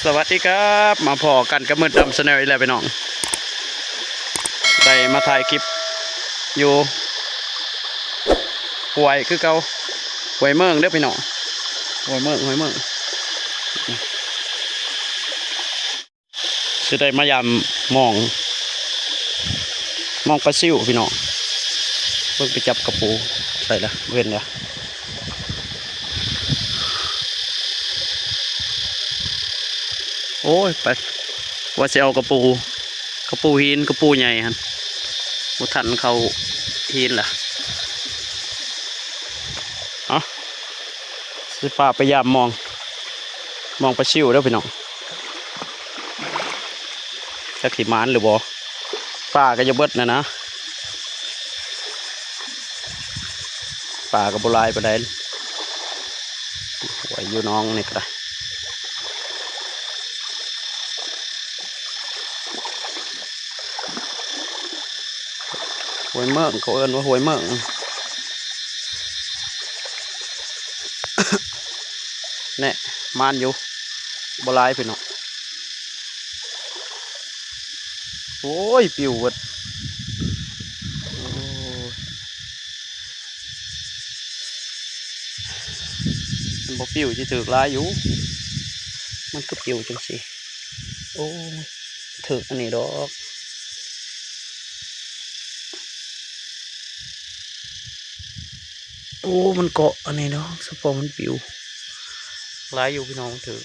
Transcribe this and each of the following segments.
ສະຫວັດດີຄັບ ມາພໍ້ກັນກັບມືດດຳ Channel ອີກແລ້ວພີ່ນ້ອງ. ໄດ້ມາຖ່າຍຄລິບຢູ່ຫ້ວຍຄືເກົ່າ, ຫ້ວຍເມີງເດີພີ່ນ້ອງ, ຫ້ວຍເມີງ, ຫ້ວຍເມີງ. ຊິໄດ້ມາຢາມມອງ, ມອງປາຊິວພີ່ນ້ອງ. ເບິ່ງໄປຈັບກະປູໃສລະ, ບໍ່ເຫັນລະ. ໂອ້ຍ ໄປ ວ່າຊິເອົາກະປູ, ກະປູຫີນ, ກະປູໃຫຍ່ຫັ້ນ, ບໍ່ທັນເຂົ້າຫີນລະ. ເອົາ ຊິພາໄປຢາມມອງ, ມອງປາຊິວເດີພີ່ນ້ອງ. ຈັກຊິໝານຫຼືບໍ່, ປາກໍຈະເບິດນະນະ, ປາກໍບໍ່ຫຼາຍປານໃດ. ຫ້ວຍຢູ່ໜອງນີ້ກໍໄດ້, ຫ້ວຍເມີງ, ເຂົາເອີ້ນວ່າຫ້ວຍເມີງ. ແນ່ ມານຢູ່, ບໍ່ຫຼາຍພີ່ນ້ອງ. ໂອ້ຍ ປິວເບິດ. ໂອ້ຍ ມັນບໍ່ປິວຊິຖືກຫຼາຍຢູ່, ມັນຄືປິວຈັ່ງຊີ້. ໂອ້ຍ ຖືກອັນນີ້ດອກ. ໂອ້ ມັນເກາະອັນນີ້ເນາະ, ສະເພາະມັນປິວ. ຫຼາຍຢູ່ພີ່ນ້ອງ, ຖືກ.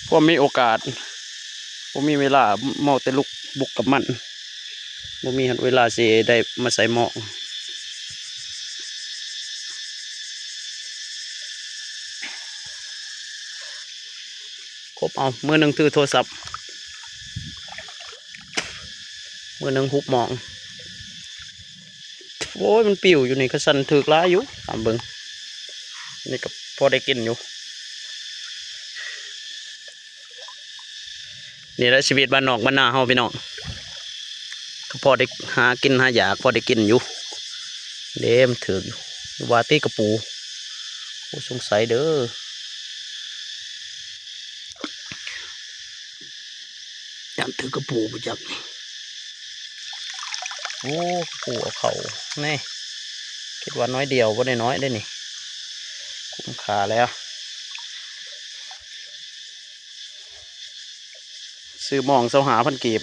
ພວກມີໂອກາດ, ບໍ່ມີເວລາ, ເມົາແຕ່ລຸກບຸກກັບມັນ, ບໍ່ມີເວລາຊິໄດ້ມາໃສ່ໝອງ. ຄົບເອົາ, ມືໜຶ່ງຖືໂທລະສັບ, ມືໜຶ່ງຫຸບໝອງ. ໂອ້ຍ ມັນປິວຢູ່ນີ້, ຄັນຊັ້ນຖືກຫຼາຍຢູ່, ຕາມເບິ່ງ. ນີ້ກໍພໍໄດ້ກິນຢູ່. ນີ້ແຫຼະຊີວິດບ້ານນອກບ້ານນາເຮົາພີ່ນ້ອງ, ກໍພໍໄດ້ຫາກິນຫາຢາກ, ພໍໄດ້ກິນຢູ່. ເດ້ ມັນຖືກຢູ່, ວ່າຕິກະປູ. ໂອ້ ສົງໄສເດີ. ຢ້ານຖືກກະປູບໍ່ຈັກນີ້. ໂອ້ ກະປູເອົາເຂົ້າແນ່, ຄິດວ່າໜ້ອຍດຽວ, ບໍ່ໄດ້ນ້ອຍເດ້ນີ້, ຄຸ້ມຄ່າແລ້ວ. ຊື້ໝອງຊາວຫ້າພັນກີບ.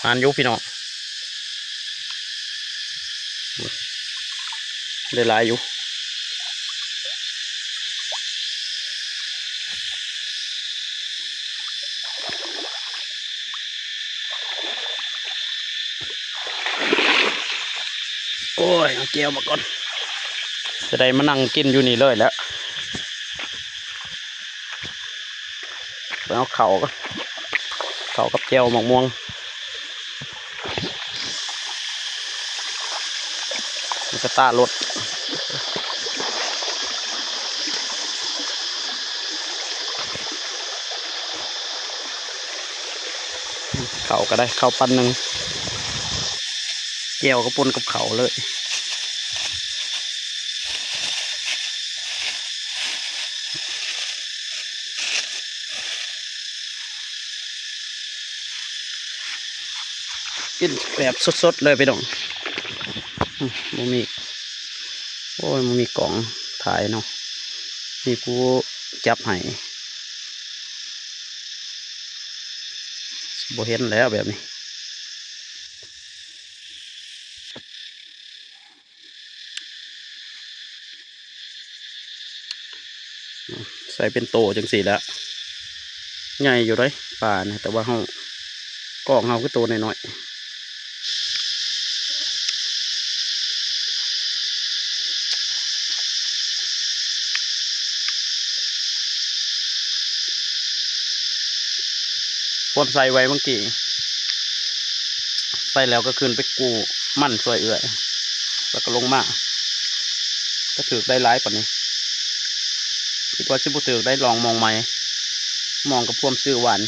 ໝານຢູ່ພີ່ນ້ອງ, ໄດ້ຫຼາຍຢູ່. ໂອ້ຍ ເອົາແຈ່ວມາກ່ອນ, ຈະໄດ້ມານັ່ງກິນຢູ່ນີ້ເລີຍແຫຼະ. ໄປເອົາເຂົ້າກ່ອນ, ເຂົ້າກັບແຈ່ວໝາກມ່ວງ. ມັນກະຕາລົດ, ເຂົ້າກໍໄດ້, ເຂົ້າປັ້ນໜຶ່ງ, ແຈ່ວກໍປົນກັບເຂົ້າເລີຍ. ກິນແບບສົດໆເລີຍພີ່ນ້ອງ. ອືມ ບໍ່ມີ ໂອ້ຍ ບໍ່ມີກ້ອງຖ່າຍເນາະ, ມີຜູ້ຈັບໃຫ້. ບໍ່ເຫັນແລ້ວແບບນີ້. ໃສ່ເປັນໂຕຈັ່ງຊີ້ແຫຼະ, ໃຫຍ່ຢູ່ເດ້ປານະ, ແຕ່ວ່າເຮົາ ກ້ອງເຮົາຄືໂຕນ້ອຍໆ. ພວມໃສ່ໄວ້ເມື່ອກີ້, ໃສ່ແລ້ວກໍຂຶ້ນໄປກູ້ມັນຊ່ວຍເອື້ອຍ, ແລ້ວກໍລົງມາ, ກໍຖືກໄດ້ຫຼາຍປານນີ້, ຄິດວ່າຊິບໍ່ຖືກໄດ້, ລອງມອງໃໝ່. ມອງກັບພວມຊື້ຫວານ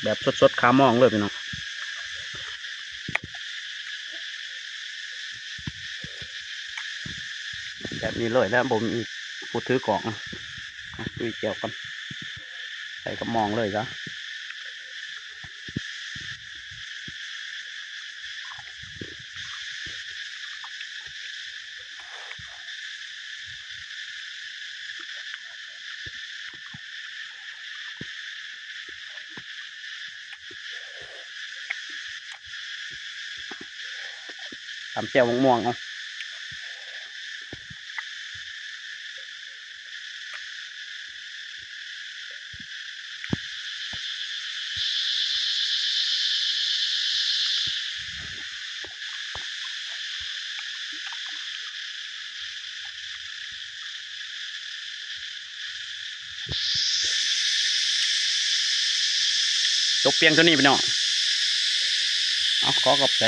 ແບບສົດໆ ຄາມອງເລີຍພີ່ນ້ອງ. ແບບນີ້ເລີຍແຫຼະ ບໍ່ມີຜູ້ຖືກ້ອງ. ຕຸ້ຍແຈ່ວກ່ອນ ໃສ່ກັບມອງເລີຍຊະ. ຕຳແຈ່ວໝາກມ່ວງເອົາ. ຈົບພຽງເທົ່ານີ້ພີ່ນ້ອງ. ເອົາ ຂໍຂອບໃຈ.